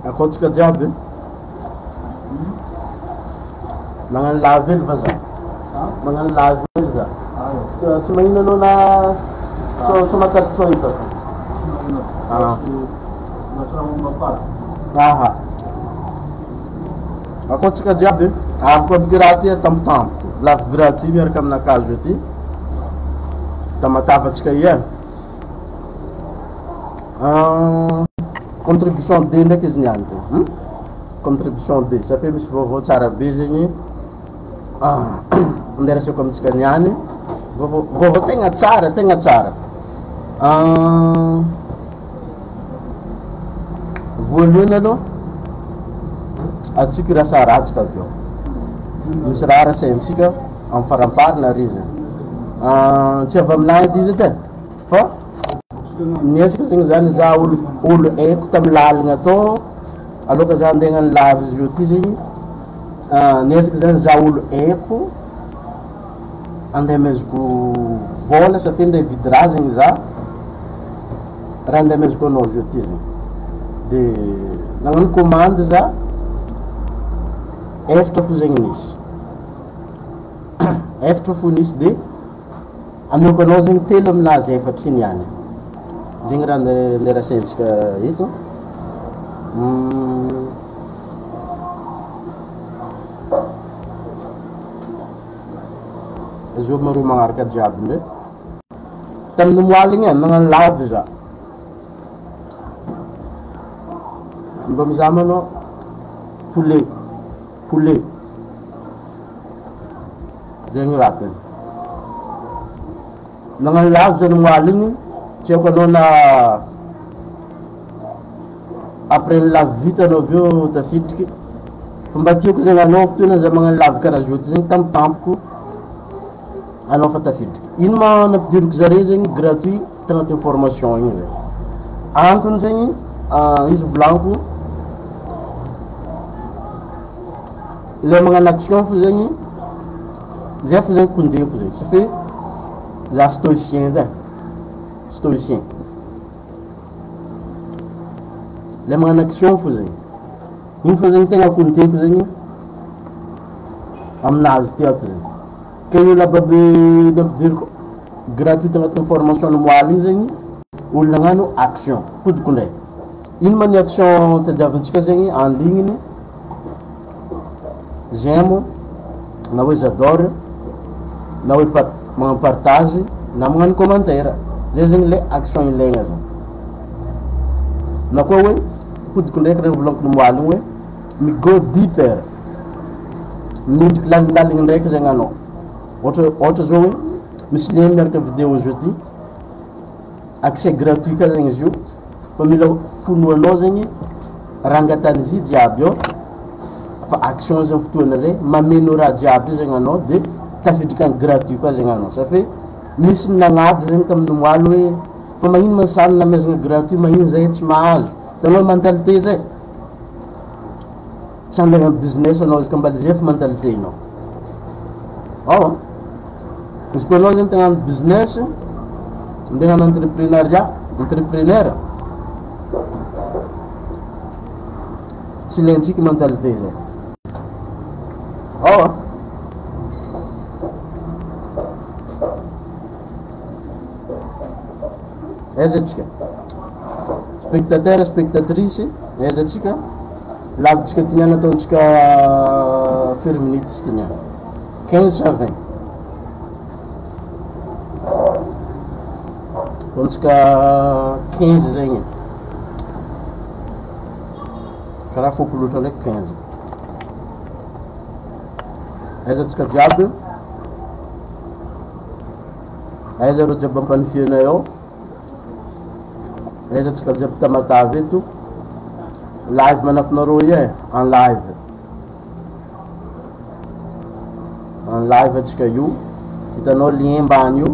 Akao-tsika jiaby. Magnano live hely va za? Magnano live hely za. Tsy magnino anao na tsy mankatò tsy hitako. Ah. Aha. Akao-tsika jiaby. Avy koa aby raha ty tampotampoka. Live gratuit miaraka aminakazo aty. Tamatave antsika ihany. Contribution D ndraiky izy niany ty. Contribution D. Satria misy vaovao tsara be zegny. Andeha resako amintsika niany. Vaovao, vaovao tegna tsara, tegna tsara. Voalohany aloha, atsika rasa ratsika avy eo. Misy raha rasaintsika amin'ny faramparany ary izy. Tsy avy aminahy edy izy edy e. Fa niezaka zegny zany za olo olo haiko tamy lalagna tô aloka za andeha hagnano live izy io ty zegny, niezaka zany za olo haiko andeha amezako vôla satria andeha hividy raha zegny za, raha andeha amezako anao izy io ty zegny, de nagnano commande za, efatra fo zegny nisy, efatra fo nisy de. Ameko anao zegny telo aminazy efatra iny ihany. Zegny raha andeha rasaintsika eto. Azovy marô magnaraka jiaby ndray. Tamin'ny omaly igny e, nagnano live za. Mba mizaha manao poulet, poulet. Zegny raha tena. Nagnano live zany omaly igny, tsy haiko anao na après ny live vita anao avy eo tafidriky, fa mba tiako zegny anao fotoana za magnano live karaha zao ty zegny tampotampoko anao fa tafidriky. Ino ma nampidiriko zare zegny gratuit tagnatin'ny formation igny zay. Antony zegny izy volagniko. Ilay magnano action fo zegny, zay fo zegny kondeko zegny, satria za stoïcien zay, stoïcien. Ilay magnano action fo zegny, igny fo zegny tegna kondeko zegny aminazy ty ato zegny. Ke olo aby aby nampidiriko gratuite agnatin'ny formation omaly igny zegny, olo nagnano action, podiko ndray. Ino ma ny action tadiavintsika zegny en ligne? J'aime na hoe j'adore na hoe magnano partage na magnano commentaire, zay zegny le action ilaigna zany. Na koa hoe hodiko ndraiky regny volagniko omaly igny hoe mi-go deeper, midriky lalindaligny ndraiky zegny anao. Ohatra ohatra zao hoe misy lien miaraka vidéo zao ty, accès gratuit ka zegny izy io. Fa mila fonoanao zegny rangatany jiaby ao fa action zegny fotoana zay mameno raha jiaby io zegny anao de tafiditra any gratuit koa zegny anao sa fe misy ny nagnady zegny tamin'ny omaly hoe fa magnino ma samy namezana gratuit magnino zay tsy mahazo hitanao mentalité zay tsy andeha hagnano business anao izy ka mba zay fa mentalité nao ao izy koa anao zegny te hagnano business andeha hagnano entrepreneuriat entrepreneur tsy ilaintsika mentalité zay ao aiza atsika spectateur spectatrice aiza atsika lavitsika ty niany ataontsika firy minutes ty niany 15 à 20 ataontsika 15 zegny karaha foko loatra ndraiky 15 aiza atsika jiaby aiza reo jiaby ampanifianay ao aiza atsika jiaby Tamatave eto live manafinareo io e en live en live atsika io hitanao lien mbany io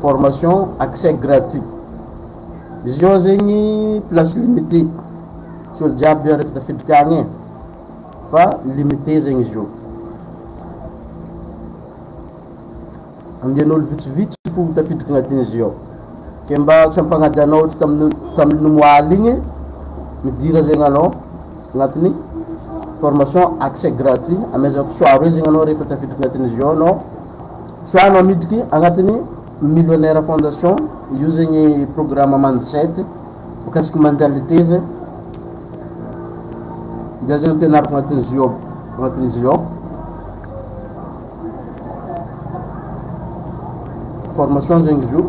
formation accès gratuit izy io zegny place limité tsy olo jiaby araiky tafidriky agny e fa limité zegny izy io andian'olo vitsivitsy fo tafidriky agnatin'izy io ke mba tsy ampagnady anao ohatra tamin'ny tamin'ny omaly igny. Midira zegny anao agnatin'ny formation accès gratuit, amezako choix roe zegny anao rehefa tafiditra agnatin'izy io anao, soit anao midriky agnatin'ny Millionnaire Fondation, io zegny programme mindset mikasiky mentalité zay, dia zegny ampianariko agnatin'izy io agnatin'izy io ao. Formation zegny izy io,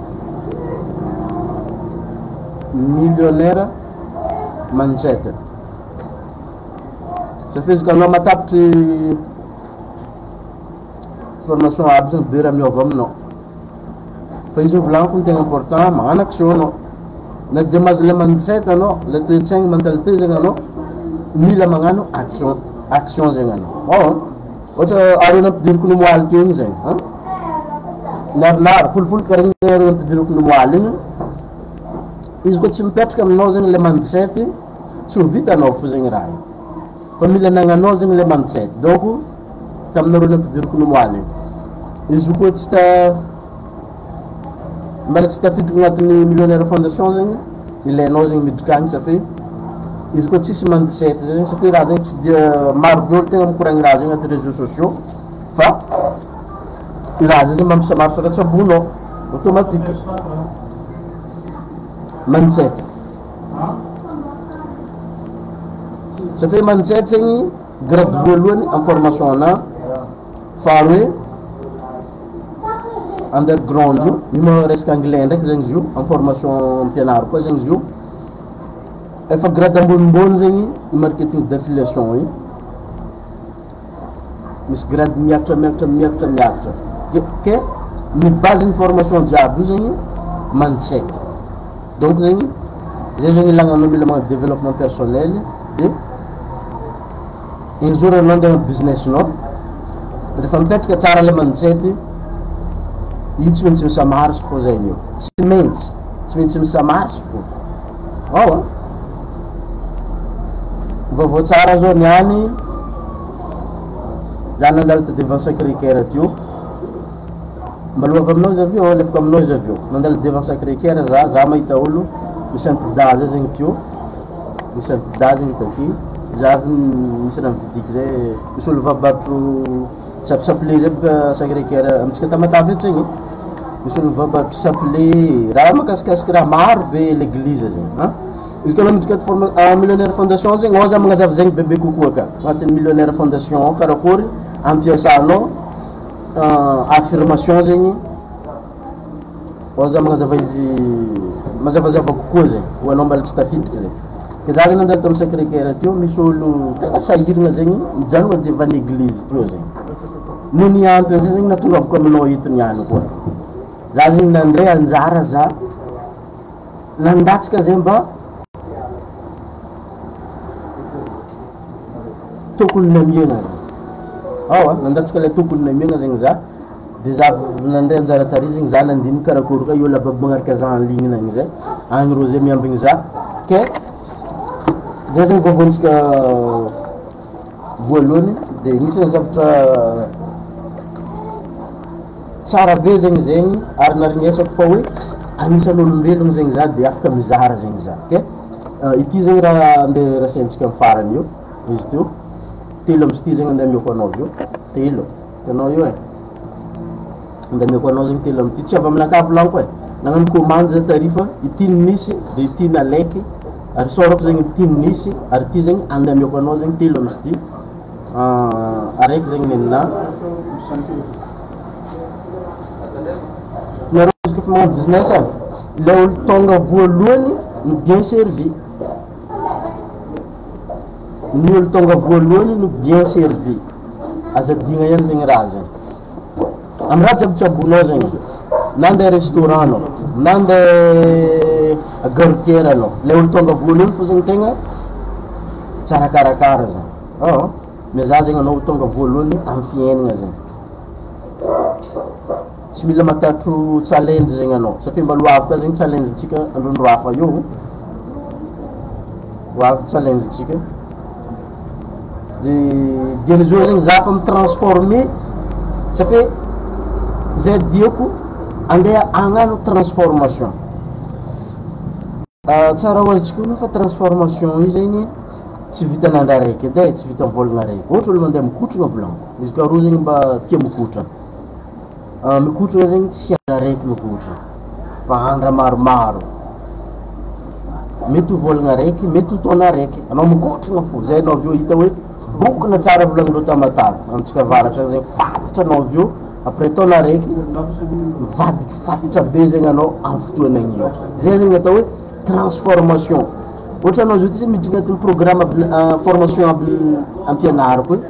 millionnaire mindset. Safeziko anao matapitry formation aby zegny be raha miova aminao. Fa izy volagniko ny tegna important magnano action anao. Na dia mahazo le mindset anao, le toe-tsaigny mentalité zegny anao, mila magnano action, action zegny anao. Ao ohatra areo nampidiriko ny moaly teo igny zegny, an? Narinary, folofolo karaha igny zegny areo nampidiriko ny moaly igny. Izy koa tsy mipetraka aminao zegny le mindset, tsy ho vitanao fo zegny raha io. Fa mila anagnanao zegny le mindset. Donc taminareo nampidiriko ny moaly igny. Izy koa tsy ta mbala tsy tafiditra agnatin'ny Millionnaire Fondation zegny, ilainao zegny miditra agny satria izy koa tsisy mindset zegny, satria raha zegny tsy dia maro be olo tegna mikoragna raha zegny agnaty réseaux sociaux fa raha zay zegny mampisamaritra ratsabonao automatique. Mindset. Satria mindset zegny grade voalohany amin'ny formation ana, faharoe underground io, io moa resaka anglais ndraiky zegny izy io, amin'ny formation ampianary koa zegny izy io. Efa grade ambonimbony zegny i marketing d'affiliation io. Misy grade miakatra miakatra miakatra miakatra. Ke ny base ny formation jiaby io zegny mindset. Donc zegny zay zegny ilagna anao mila magnano développement personnel de un jour anao andeha hagnano business-nao, rehefa mipetraka tsara le mindset, io tsy maintsy misa marche fô zegny io, tsy maintsy, tsy maintsy misa marche fô. Ao an! Vaovao tsara zao niany, za nandalo ta devant Sacré Coeur teo, mbalo avy aminao izy avy eo, alefako aminao izy avy eo, nandalo devant Sacré Coeur za, za mahita olo misy antida zay zegny teo, misy antida zegny taty, za avy nisy raha nividiky zay, misy olo vabatro chapelet zay boka Sacré Coeur amintsika Tamatave eto zegny, misy olo mivabatro chapelet, raha mahakasikasiky raha maro be l'église zegny an. Izy koa anao miditra ato forma- Millionnaire Fondation zegny, ao za magnazava zegny bebe kokoa ka, agnatin'ny Millionnaire Fondation ao karakôry ampiasanao affirmation zegny, ao za magnazava izy mazavazava kokoa zegny ho anao mbala tsy tafiditra zegny. Ke za zegny nandalo tamin'ny Sacré Coeur teo, misy olo tegna sahiragna zegny mijanona devant l'église teo zegny. Noho ny antony zay zegny nahatongavako aminao eto niany koa. Za zegny nandray anjara za, nandatsaka zay mba tokony namiana. Ao a, nandatsaka le tokony namiana zegny za, de za nandray anjara tary zegny za nandiniky karakôry ka io olo aby magnaraka za en ligne agny zay, agny rô zay miambigny za, ke zay zegny vaovaontsika voalohany, de anisan'ny zavatra tsara be zegny zegny ary naringnesako fa hoe anisan'ny olombelogno zegny za de afaka mizara zegny za, ke ity zegny raha andeha rasaintsika amin'ny farany io, izy teo, telo amby ity zegny andeha amiako anao avy eo, telo, hitanao io e, andeha amiako anao zegny telo amby ity, tsy avy aminakahy volagniko e, nagnano commande za tary fa ity no nisy de ity nalaiky, ary isaorako zegny ity no nisy ary ity zegny andeha amiako anao zegny telo amby ity, araiky zegny neninahy. Nareo izy koa fa magnano business e, le olo tonga voalohany no bien servi, ny olo tonga voalohany no bien servi, aza adigna ihany zegny raha zegny. Amy raha jiaby tsabonao zegny, na andeha restaurant anao, na andeha gare routière anao, le olo tonga voalohany fô zegny tegna tsara karakara zegny, aa mizaha zegny anao tonga voalohany amy fiaignana zegny. Tsy mila matatro challenge zegny anao, satria mbala ho avy koa zegny challenge-ntsika androandro hafa io, ho avy challenge-ntsika. De dian'izao zegny za fa mi-transformer satria zay diako andeha hagnano transformation. Tsara ho azontsika koa fa transformation io zegny tsy vitan'andro araiky edy e, tsy vita volagna araiky. Ohatra olo mandeha mikotrana volagniko, izy koa rô zegny mba tia mikotrana. Mikotrana zegny tsy andro araiky mikotrana fa andra maromaro. Mety ho volagna araiky, mety ho taona araiky, anao mikotrana fô, zay anao avy eo hita hoe bokona tsara volagnindreo Tamatave, amintsika avaratra agny zay fantatra anao avy eo après taona araiky mivadiky fantatra be zegny anao amy fotoana igny eo. Zay zegny atao hoe transformation. Ohatra anao zao ty zay miditra agnatin'ny programme aby formation aby ampianariko igny,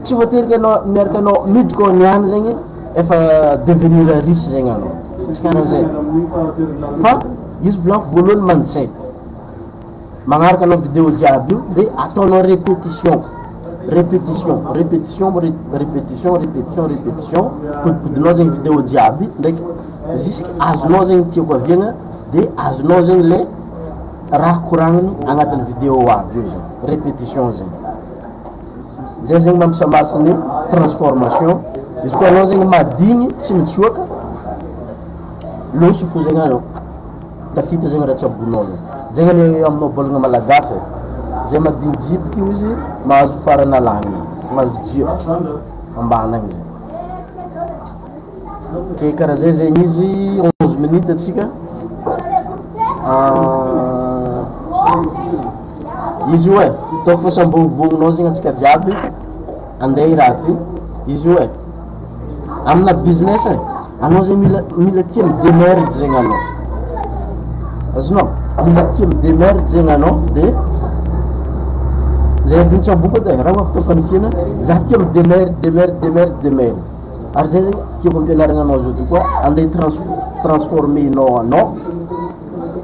tsy voatery ke anao miaraka anao miditra ao niany zegny efa devenir riche zegny anao, tsy karaha zay fa izy volaniko voalohany mindset, magnaraka anao vidéo jiaby io de ataonao répétition, répétition, répétition, répétition, répétition, répétition, podipodinao zegny vidéo jiaby ndraiky jusque azonao zegny tiako aviagna de azonao zegny le raha koragniny agnatin'ny vidéo aby io zegny, répétition zegny. Zay zegny mampisambarsy ny transformation. Izy koa anao zegny madigny tsy mitsoaka, loso fo zegny anao, tafita zegny raha tsabonao io. Zegny anie aminao baolina malagasy e, zay madigny jibiky io izy mahazo farana lagniny, mahazo jia ambany agny zegny. Ke karaha zay zegny izy, 11 minutes atsika. Izy io e, ataoko fa samby vognonao zegny antsika jiaby andeha i raha ty. Izy io e, amina business e, anao zegny mila tia mi-démerde zegny anao. Azonao? Mila tia mi-démerde zegny anao de zay andinin-tsaboko edy e, raha avy tao am-panifiana, za tia mi-démerde, démerde, démerde, démerde. Ary zay zegny tiako ampianarina anao zao ty koa, andeha transformer-nao anao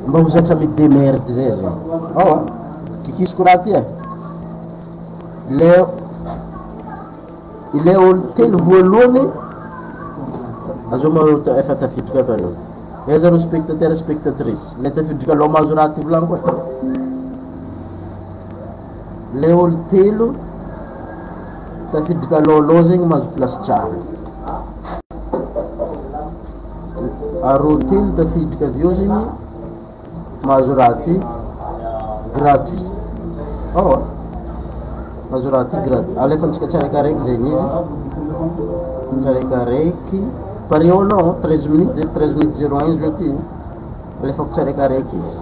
mba ho zatra mi-démerde zay zegny. Ao a, kikisiko raha ty e. Le ilay olo telo voalohany azao ma efa tafiditra koa aloha. Aiza reo spectateur spectatrice? Le tafiditra aloha mahazo raha ty volaniko e. Le olo telo tafiditra aloha aloha zegny mahazo place tsara. Arô telo tafiditra avy eo zegny mahazo raha ty gratuit. Ao a, mahazo raha ty gratuit. Alefantsika tsiraikaraiky zegny izy, tsiraikaraiky. Pare ao anao 13 minutes, 13 minutes 01 zao ty. Alefako tsiraikaraiky izy.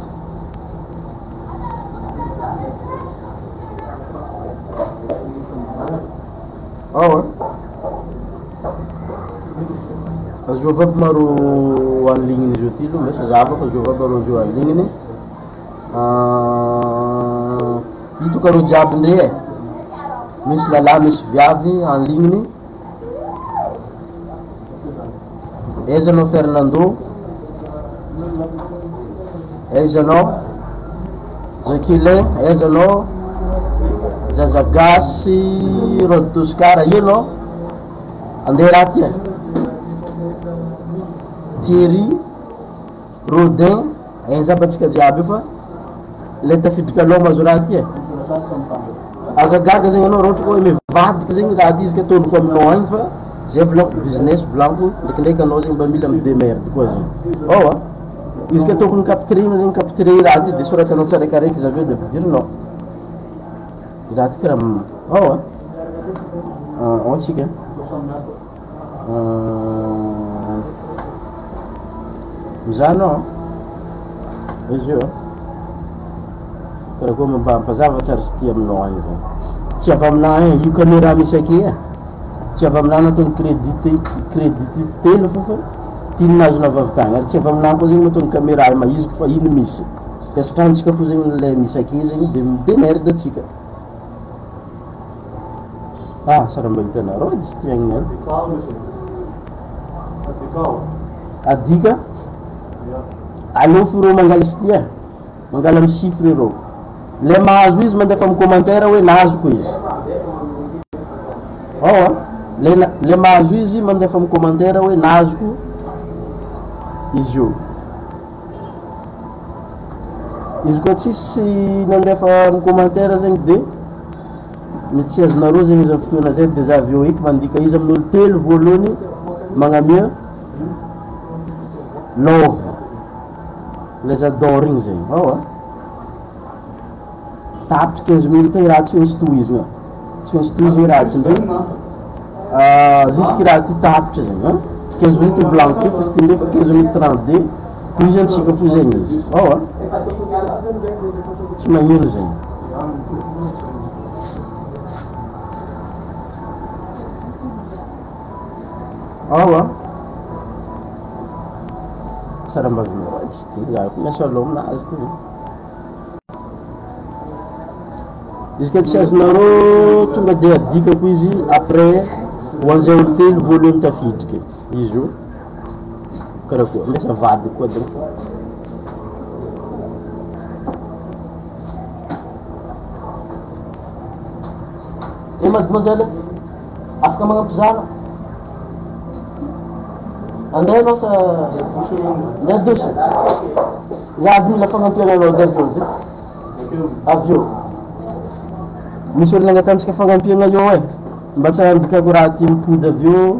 Ao a. Azovy aby maro en ligne zao ty aloha, mbesa zavako azovy aby arô zao en ligne. Ito karô jiaby ndre e. Misy lalahy misy viavy en ligne. Aiza anao Fernando? Aiza anao? Jacqueline, aiza anao? Zazagasy Rod Toscar, io anao? Andeha raha ty e. Thierry, Rodin, aiza aby antsika jiaby io fa le tafiditra aloha mahazo raha ty e. Aza gaga zegny anao raha ohatra ka hoe mivadiky zegny raha ty izy ka ataoniko aminao agny fa zay volaniko business volaniko ndraikindraiky anao zegny mba mila mi-démerde koa zegny. Ao a, izy ka tokony capturena zegny capturer raha ty de soratanao tsiraikaraiky izy avy eo de ampidirinao. Raha ty karaha ao a. Ao antsika. Mizaha anao izy io karaha koa mba ampazava tsara sy ty aminao agny zany. Tsy avy aminah agny io caméra misy ake e. Tsy avy aminah nataony crédit crédit telo fo fa ty nazona avy avy tagny ary tsy avy aminah koa zegny nataony caméra mahiziko fa ino misy. Ka sitrantsika fo zegny le misy ake zegny de mi-démerde atsika. Ah, sara mba hitanareo edy sy ty agny any. Adika aleo fo reo mangala izy ty e, mangala amy chiffre reo. Le mahazo izy mandefa amy commentaire hoe nazoko izy. Ao a, le mahazo izy mandefa amy commentaire hoe nazoko izy io. Izy koa tsisy nandefa amy commentaire zegny de mety tsy azonareo zegny izy amy fotoana zay de za avy eo eky mandika izy amin'olo telo voalohany magnamia love les adore igny zegny. Ao a. Tapitry 15 minutes i raha tsy maintsy tohizina. Tsy maintsy tohizina i raha ty ndray. Jusque raha ty tapitra zegny an. 15 minutes volaniko teo fa sy ty ndray fa 15 minutes 32 tohizantsika fo zegny izy. Ao a. Tsy magnino zegny. Ao a. Sarambavina tsy ty za ko miasa loha aminazy ty. Izy ka tsy azonareo tonga de adikako izy après ho an'izay olo telo voalohany tafidriky izy io karakory miasa vadiko koa donc. Eh mademoiselle, afaka magnampy zana? Andeha anao sa andeha douche? Za ady mila fagnampiana anao edy avy eo edy. Avy eo. Misy olona angatahantsika fagnampiana eo e. Mba tsy handikako raha ty mipody avy eo.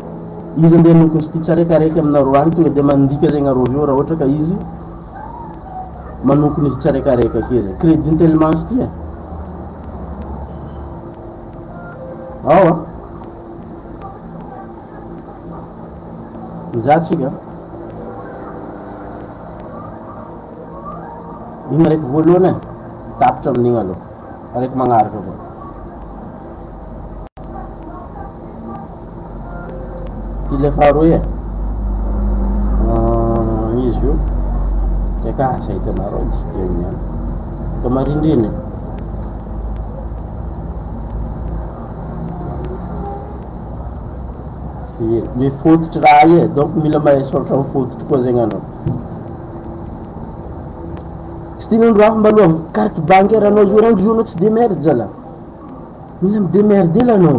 Izy andeha hanokony sy ty tsaraikaraiky aminareo agny tonga de mandika zegny areo avy eo raha ohatra ka izy manokony izy tsaraikaraiky ake zay. Crédit tellement izy ty e. Ao a. Mizaha tsika. Igny araiky voalohany e. Tapitra amin'igny aloha. Araiky magnaraka koa. Ty le faharoa e. Izy io. Tsy haiko asa hitanareo tsy tiany ihany. Ka marindriny. Mifototry raha io e, donc mila mahay soratra mifototry koa zegny anao. Tsy tianao ny raha mba aloha carte bancaire anao jour un jour anao tsy démerde zala. Mila mi-démerde ela anao.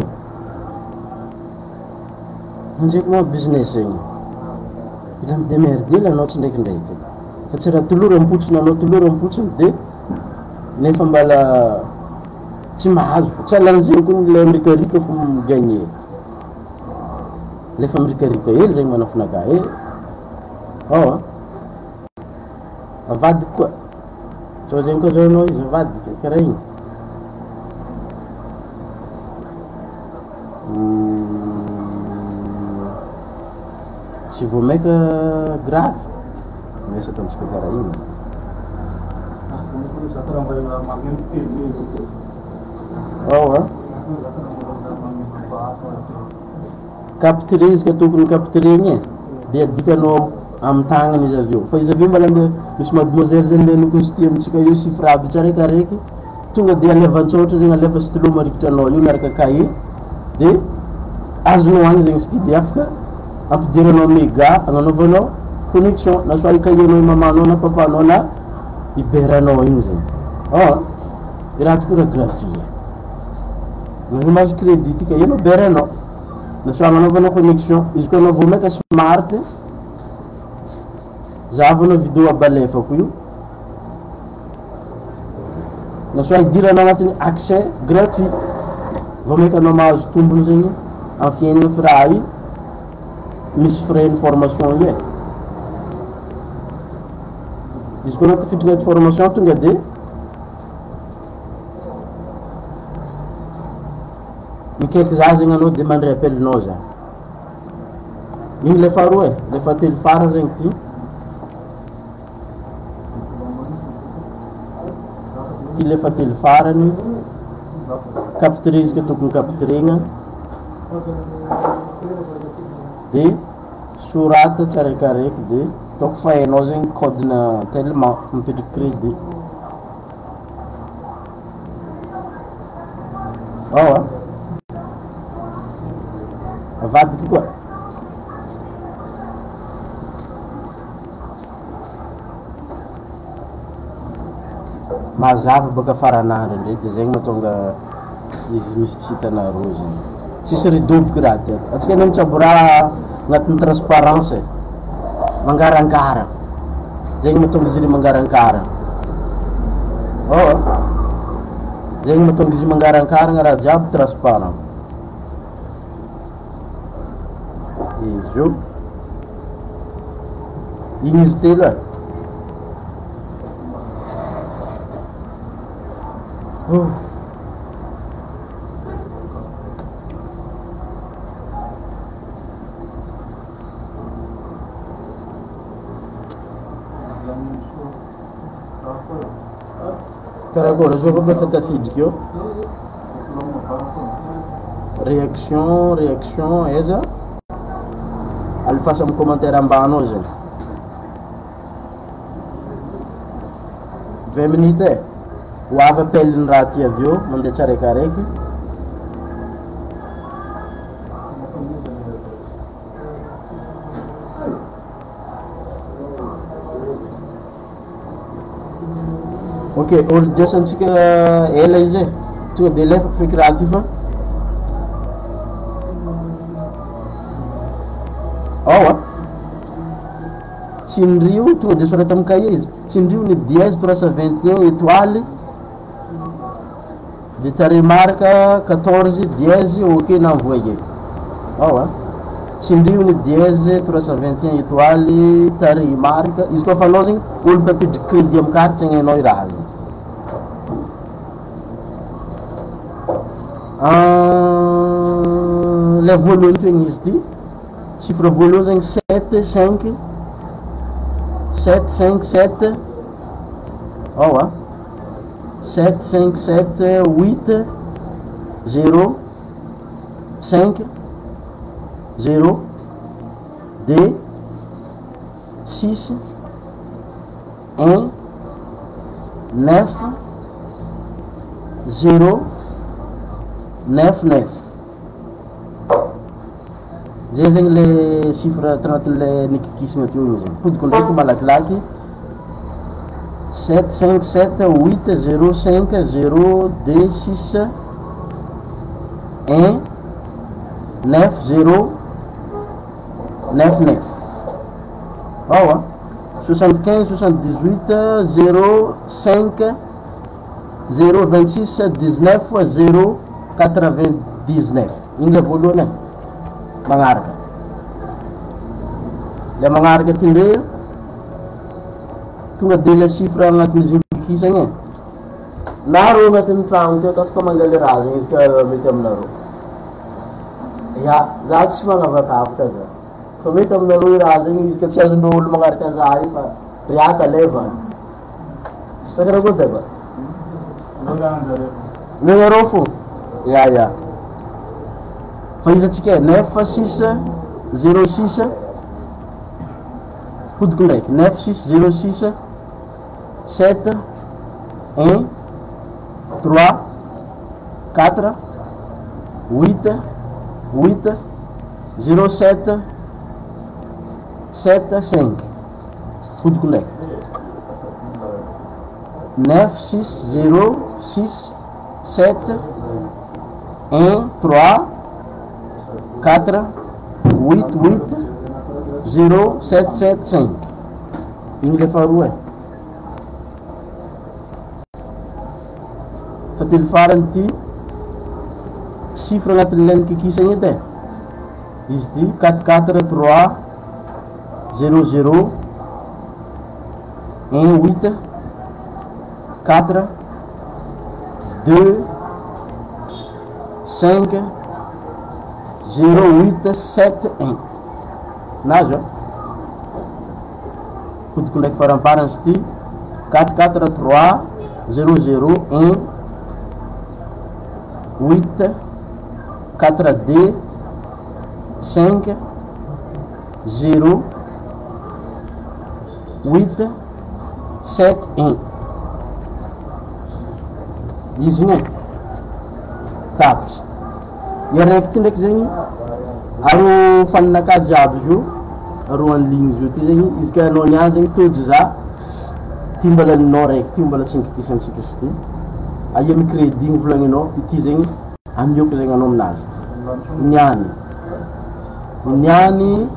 Anjeko moa business zegny. Mila mi-démerde ela anao tsindraikindraiky. Fa tsy raha toloram-potsiny anao toloram-potsiny de nefa mbala tsy mahazo fo. Tsy alan'izegny koa ny lay mirikarika fo mi-gagner. Lefa mirikarika hely zegny manafinaka e. Ao a. Avadiko koa. Zao zegny koa zao anao izy avadika karaha igny. Tsy vao maika grave. Miasa ataontsika karaha igny. Ao a. Capturer izy ka tokony capturer-gny e. Dia adikanao amin'ny tagnana izy avy eo. Fa izy avy eo mbala andeha misy mademoiselle zay andeha nokosity amintsika io chiffre aby tsaraikaraiky. Tonga dia alefa an-tsaotra zegny alefa stylo marikitra anao io miaraka cahier. Dia azonao agny zegny izy ty dia afaka ampidiranao mega agnanaovanao connexion na soit i cahier-nao i mamanao na papanao na i beranao igny zegny. Ao i raha ty koa raha gratuit. Anao mahazo crédit ty cahier-nao beranao. Na soit agnanaovanao connexion. Izy koa anao vao maika smart, zahavanao vidéo aby alefako io. Na soit idiranao agnatin'ny accès gratuit. Vao maika anao mahazo tombony zegny amin'ny fiainana fa raha io misy frais ny formation io e. Izy koa anao tafiditra agnaty formation tonga de mikaiky za zegny anao de mandray appel-nao za. Igny le faharoa e, le fahatelo farany zegny ty. Ty le fahatelo farany, capturer izy ka tokony capturer-gna. De sorata tsaraikaraiky de ataoko fa hainao zegny code-na tellement mipetraky crédit. Ao a. Avadiky koa. Mazava baka faran'andro ndray de zegny mahatonga izy misy tsy hitanareo zegny. Tsisy ridoboky raha ty ato. Antsika anie mitsabo raha agnatin'ny transparence e. Mangarangara. Zegny mahatonga izy ry mangarangara. Ao a. Zegny mahatonga izy mangarankaragna raha jiaby transparent. Izy io. Igny izy telo e. Oh. Karakory azova mba efa tafiditra eo. Réaction, réaction, aiza? Alefaso amin'ny commentaire ambany ao zay. 20 minutes e. Ho avy appel ny raha ty avy eo, mandeha tsaraikaraiky. Ok, olo diasantsika ela izy e. Tonga de alefako feky raha ty fa. Ao a. Tsindrio, tonga de soraty amin'ny cahier izy. Tsindrio ny dièse 321 étoile de tarehimarika 14 dièse ok na envoyé. Ao a. Tsindrio ny dièse 321 étoile tarehimarika. Izy koa fa anao zegny olo mpampidriky crédit amin'ny carte zegny hainao i raha zegny. Le voalohany toegny izy ty. Chiffre voalohany zegny 7 5 7 5 7 ao a 7 5 7 8 0 5 0 2 6 1 9 0 9 9. Zay zegny le chiffre tagnatin'le nikikisina teo igny zegny. Podiko ndraiky malakilaky 7 5 7 8 0 5 0 2 6 1 9 0 9 9. Ao a 75 78 0 5 0 26 19 0 99. Igny le voalohany e. Magnaraka. Le magnaraka ty ndray tonga de le chiffre agnatin'izy kikisagna e. Na reo agnatin'ny tragno ty afaka mangala raha zegny izy ka mety aminareo. Ya, za tsy magnavakavaka za. Fa mety aminareo raha zegny izy ka tsy azon'olo olo magnaraka za io fa riata leva. Sa karaha koa deba. Menareo fo. Ya ya. Fa izy atsika 9 6 0 6 hodiko ndraiky 9 6 0 6 7 1 3 4 8 8 0 7 7 5. Hodiko ndraiky 9 6 0 6 7 1 3 4 8 8 0 7 7 5. Igny le faharoa e. Fa telo farany ty chiffre agnatin'ilay nikikisagna edy e. Izy ty 4 4 3 0 0 1 8 4 2 5 0 8 7 1. Nazo? Hodiko ndraiky faramparany sy ty 4 4 3 0 0 1 8 4 2 5 0 8 7 1. Izy igny e. Tapitra. I araiky ty ndraiky zegny aro faninakahy jiaby izy io, aro en ligne izy io ty zegny, izy ka anao niany zegny tojo za ty mbola ninao raiky ty mbola tsy nikikisantsika izy ty. Aia mi crédit igny volagninao, ity zegny amioko zegny anao aminazy ty. Niany. Niany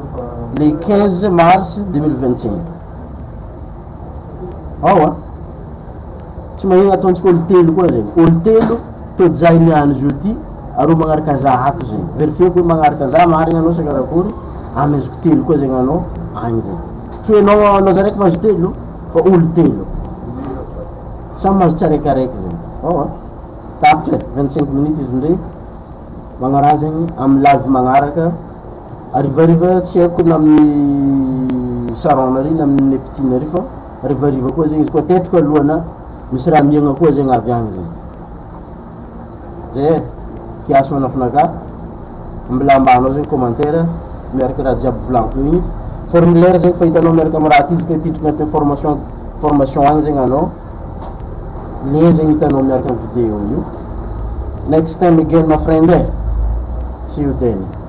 le 15 mars 2025. Ao a. Tsy mahina ataontsika olo telo koa zegny. Olo telo tojo niany izy io ty, arô magnaraka za ato zegny. Vérifieko hoe magnaraka za marigna anao sa karakory, amezako telo koa zegny anao agny zegny. Tsy hoe anao anao za raiky mahazo telo fa olo telo. Samy mahazo tsaraikaraiky zegny. Ao a. Tapitra e, 25 minutes izy ndray. Magnaraha zegny amin'ny live magnaraka. Harivariva, tsy haiko na amin'ny Saron ary na amin'ny Neptune ary, fa harivariva koa zegny izy koa tetrika alohana misy raha miagna koa zegny avy agny zegny. Zay e, kiasy manafinaka. Mbola ambanao zegny commentaire miaraka raha jiaby volaniko igny. Formulaire zegny fa hitanao miaraka amin'ny raha ty izy ka tidriky agnatin'ny formation agny zegny anao. Lien zegny hitanao miaraka amin'ny vidéo io. Next time again, my friend eh. See you then.